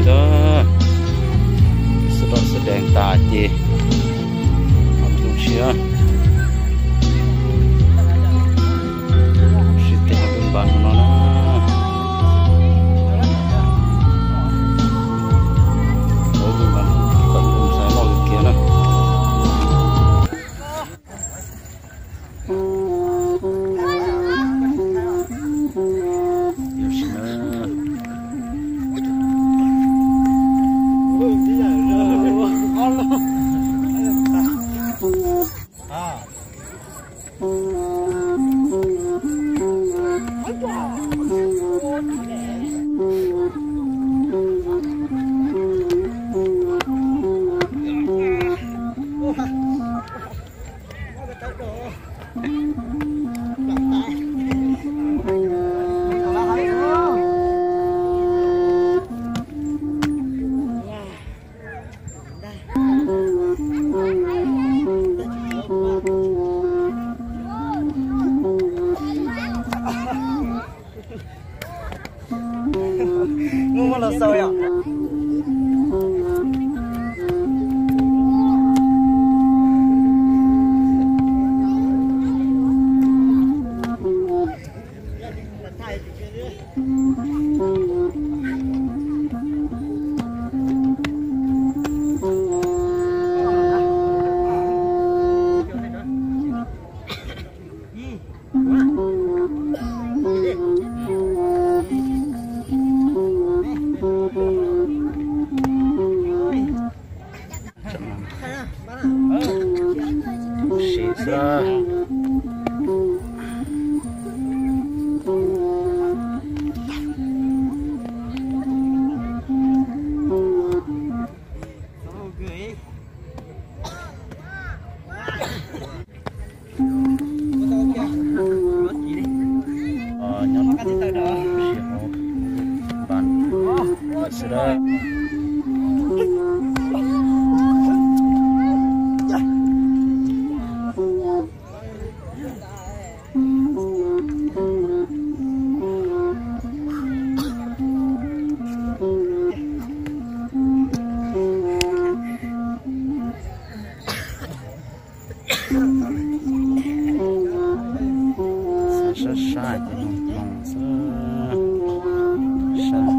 Xwb, xwb doj xwb dees tas ces zoo siab, sib teb lub npas no na. Lub npas tawm lub npas loj kiag na. Muaj muaj los xaus yom. Siv xwb. Nyob rau hauv npas lawm xwb dab. Sab sab ces no no xwb. Sab.